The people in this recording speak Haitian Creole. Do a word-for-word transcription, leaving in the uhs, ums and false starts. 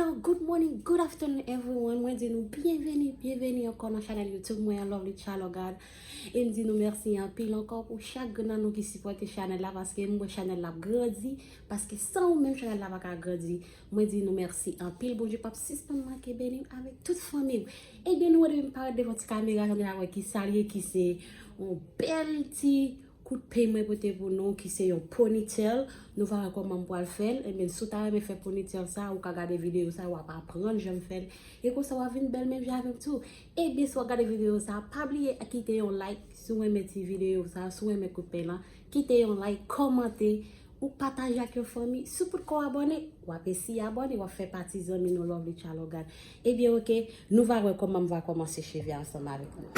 Good morning, good afternoon everyone. Mwen di nou byenveni, byenveni ankò nan chanèl YouTube mwen an, Lovely Child of God. E m di nou mèsi anpil ankò pou chak grenn nan nou ki sipòte chanèl la, paske m wè chanèl la ap grandi, paske san ou menm chanèl la pa ka grandi. Mwen di nou mèsi anpil, Bondye p ap sispann manke beni m avèk tout fanmi m. Ebyen nou wè depi m parèt devan ti kamera sa, nou ta wè ki sa l ye, ki se yon bèl ti kout peny mwen pote pou nou ki se yon ponytail. Nou va wè kòman m pral fè l. Ebyen si w ta renmen fè ponytail sa, ou ka gade videyo sa, w ap aprann jan m fè l. E konsa w ap vin bèl menm jan avè m tou. Ebyen si w ap gade videyo sa, pa bliye kite yon like si w renmen ti videyo sa, si w renmen kout peny lan. Kite yon like, kòmante, ou pataje ak yon fanmi. Si w potko abòne, w ap eseye abòne, w ap fè pati zanmi nou Lovely Child of God. Ebyen oke, nou va wè kòman m va kòmanse cheve ansanm avèk nou.